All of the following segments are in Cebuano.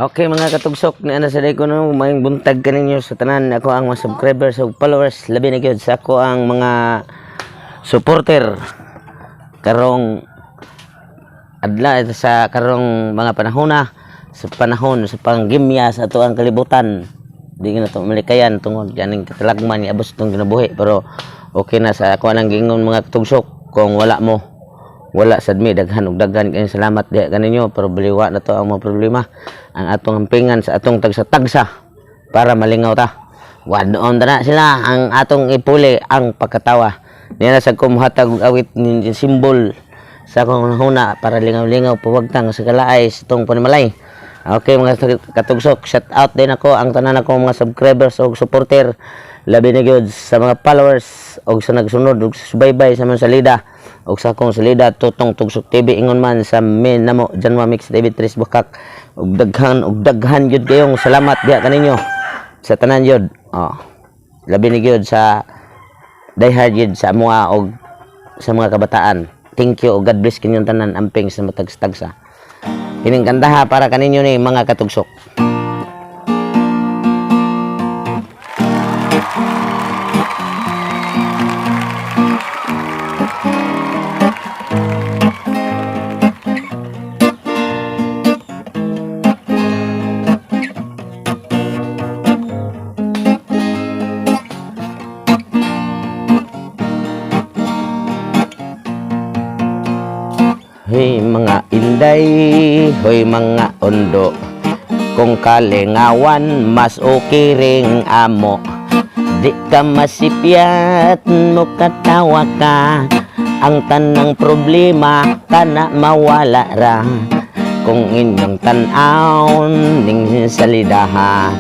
Okay, mga katugsok, ni ana sa ko no, maayong buntag kaninyo sa tanan. Ako ang mga subscribers ug followers, labi na gyud sa ako ang mga supporter karong adla sa karong mga panahona, sa panahon sa panggimya sa ato ang kalibutan. Di na to malikayan tungod ganing katalagman ni abos itong ginabuhi, pero okay na sa ako anang giingon, mga katugsok. Kung wala mo, wala sad mi. Daghan og daghan kayong salamat diha kaninyo, pero baliwa na to ang mga problema, ang atong hampingan sa atong tagsa-tagsa para malingaw ta. Wadoon na sila ang atong ipuli ang pagkatawa. Niya na sa kumuhatag og awit ni simbol sa akong huna para lingaw-lingaw pawagtang sa kalaay sa itong panimalay. Okay, mga katugsok, shout out din ako ang tanan ako mga subscribers og supporter, labi na gyud sa mga followers og sa nagsunod og subaybay sa mga salida og sa akong salida Tutong Tugsok TV, ingon man sa main namo Janwa Mix TV Tres Bukak, og daghan gyud kayong salamat diha kaninyo sa tanan gyud. Oh, labi ni gyud sa diehard gyud sa amoa og sa mga kabataan. Thank you og God bless kinyong tanan. Amping sa matagstagsa. Kining kantaha para kaninyo ni, mga katugsok. Hoy mga inday, hoy mga ondo. Kung kalingawan, mas okay ring amo. Di ka masipyat, mo katawa ka. Ang tanang problema, kana mawala ra. Kung inyong tan-awon, ning salidaha,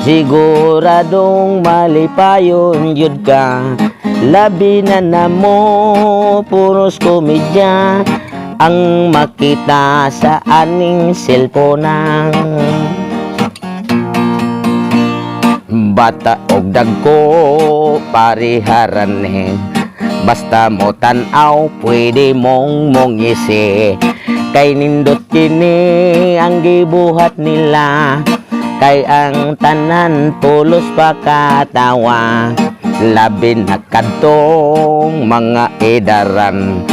siguradong malipayon yun ka. Labi na namo, puros komedya ang makita sa aning selponang. Bata og dagko pariharan eh. Basta mo tan-aw, pwede mong mongisi. Kay nindot kini ang gibuhat nila. Kay ang tanan pulos pakatawa. Labi na kadtong mga edaran.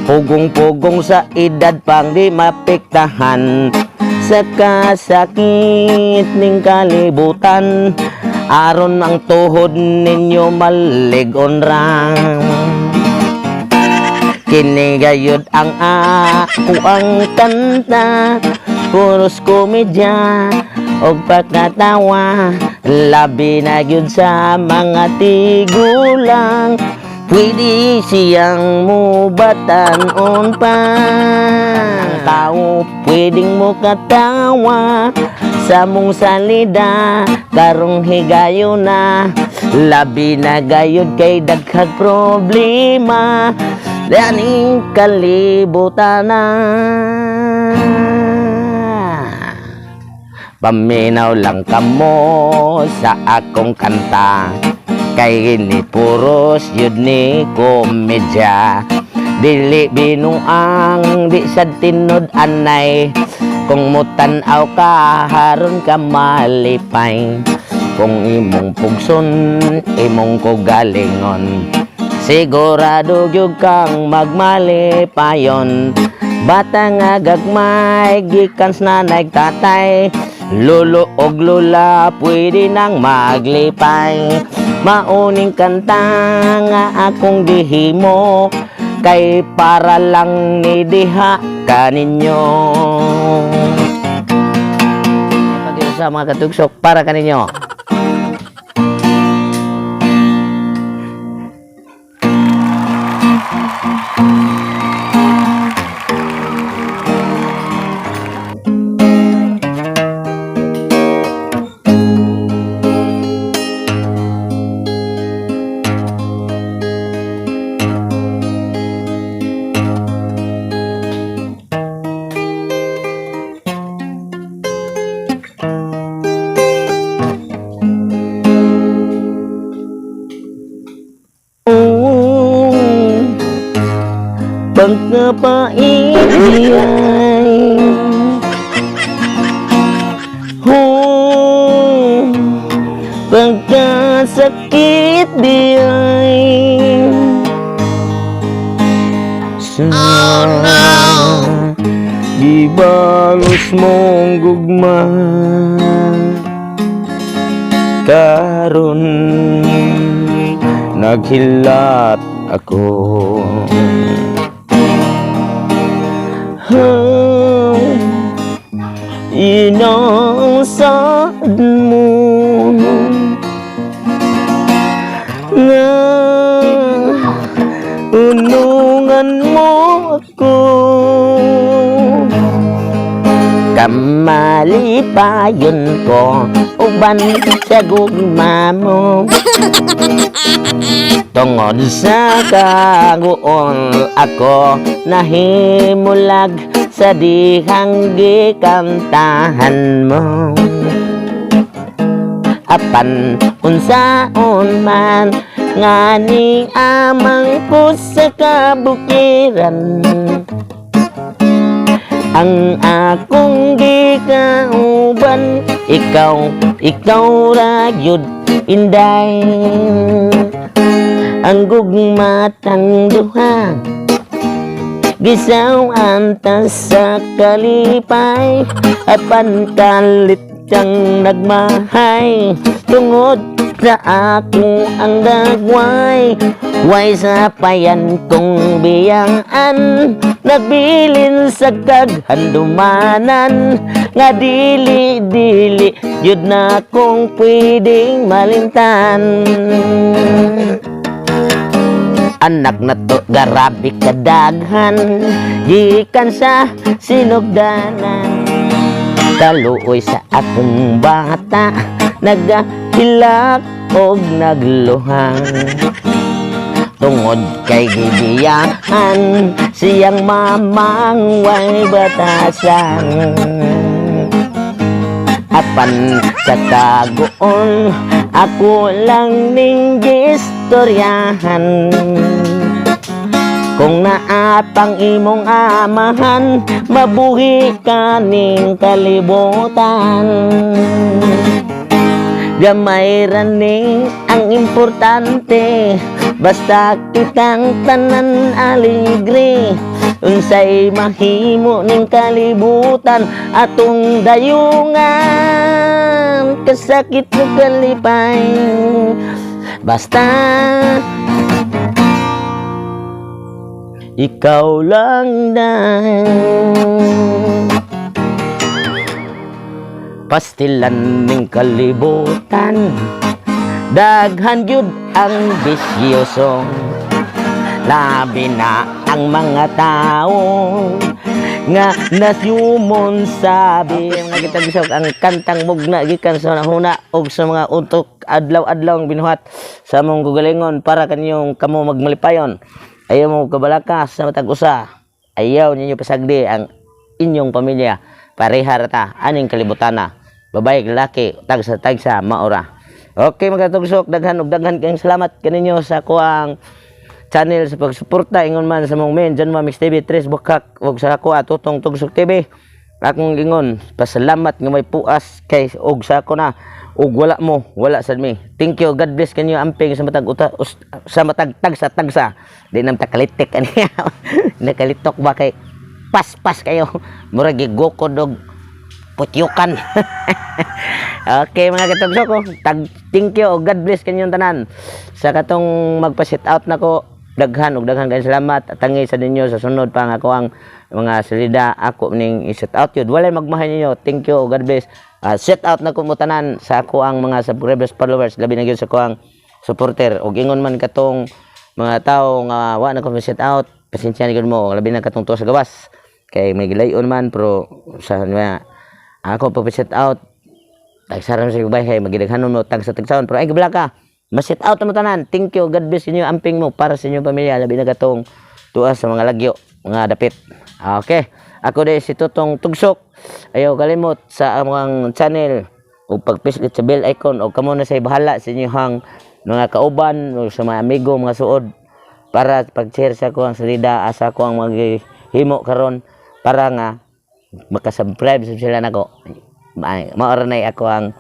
Pugong-pugong sa edad pang di mapiktahan sa kasakit ning kalibutan, aron ang tuhod ninyo malig-on ra. Kini gayud ang ako ang kanta, puros komedya og pagkatawa. Labi na gyud sa mga tigulang, pwede siyang mubatan-on pa. Ang tao pwedeng mo katawa sa mong salida karong higayon na. Labi na gayud kay daghang problema daning kalibutan na. Paminaw lang kamo sa akong kanta. Kay ni puros yun ni komedya. Dili binuang, di sad tinud anay. Kung mutan-aw ka, haron ka malipay. Kung imong pugson, imong kugalingon, sigurado gyud kang magmalipayon. Bata nga gagmay, gikan sa nanay tatay, lolo og lola, pwede nang maglipay. Mauning kanta nga akong gihimo, kay para lang ni diha kaninyo. Pag sa mga katugsok para kaninyo. Oh, pagkapait ay Pagkasakit di ay sa Oh no! gibalos mong gugma. Karon naghilat ako. Inaasad mo nga unungan mo ako. Kamalipayon ko uban sa gugma mo. Tungod sa kaguol ako nahimulag sa dihang gikantahan mo. Apan unsaon man nga ni amang ko sa kabukiran, ang akong gikauban, ikaw, ikaw ra gyud, inday. Ang gugmatang duha gisaw antas sa kalipay, apan kalit kang nagmahay tungod sa ako ang dagway. Way sa payan kong biyangan, nagbilin sa kaghandumanan nga dili dili yun na kong pwedeng malimtan. Anak na to garabi kadaghan gikan sa sinugdanan. Kaluoy sa akong bata, nagahilak og nagluhang tungod kay gibiyaan siyang mamang way batasan. Apan sa kaguon ako lang ning gistoryahan. Kung naapang imong amahan, mabuhi ka ning kalibutan. Gamay ra ni ang importante, basta kitang tanan aligre. Unsay mahimo ning kalibutan, atong dayungan kasakit ug kalipay. Basta ikaw lang na. Pastilan ning kalibutan, daghan gyud ang bisyoso, labi na ang mga tao nga nasyumon sabi. Mga kita bisok ang kantang mugna gikan sa huna og sa mga utok adlaw-adlaw ang binuhat sa among gugalingon para kanyong kamo magmalipayon. Ayaw mo kabalaka sa matag usa. Ayaw ninyo pasagdi ang inyong pamilya. Pareha ra ta aning kalibutana, babae, lalaki, tagsa tagsa maora. Okay, mga tugsok, daghan og daghan kayong salamat kaninyo sa kuang channel sa pagsuporta ingon man sa mong main John Mamix TV, Tres Bukak ug sa ako Tutong Tugsok TV. Akong ingon pasalamat nga may puas kay og sa ako na ug wala mo wala sad mi. Thank you, God bless kanyo. Amping sa matag uta, sa matag tagsa tagsa. Di nam takalitik ani, nakalitok ba kay paspas kayo, murag gigukod og putyukan. Okay, mga katugsok ko, tag thank you og God bless kanyong tanan. Sa katong magpa-set out nako, daghan og daghan kayong salamat. Tangi sa ninyo sa sunod pa nga ako ang mga salida ako ning i-set out yun. Walay magmahal ninyo. Thank you, God bless. Set out na ko mo tanan sa ako ang mga subscribers, followers, labi na gyud sa ako ang supporter. Og ingon man katong mga tao nga wa na ko set out, pasensya na gyud mo, labi na katong tuwa sa gawas. Kay may gilayon man pero sa mga ako pa set out tagsaram sa gubay kay magidaghanon mo tag sa tagsaon, pero ay gabla ka ma-set out mo tanan. Thank you, God bless inyo. Amping mo para sa inyong pamilya, labi na katong tuwa sa mga lagyo, mga dapit. Okay, ako di si Tutong Tugsok. Ayaw kalimot sa among channel ug pagpislit sa bell icon o kamo na say bahala sa inyong mga kauban o sa mga amigo, mga suod, para pag-share sa ko ang salida asa ko ang maghimo karon para nga makasubscribe sila nako. Maora na ako ang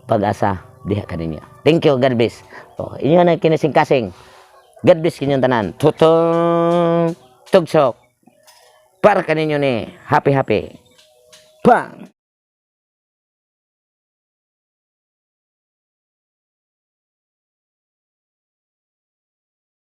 pag-asa. diha kaninyo. Thank you, God bless. Oh, inyo na kinasing-kasing. God bless kinyong tanan. Tutong tugsok. Para kaninyo ni happy happy. Pang!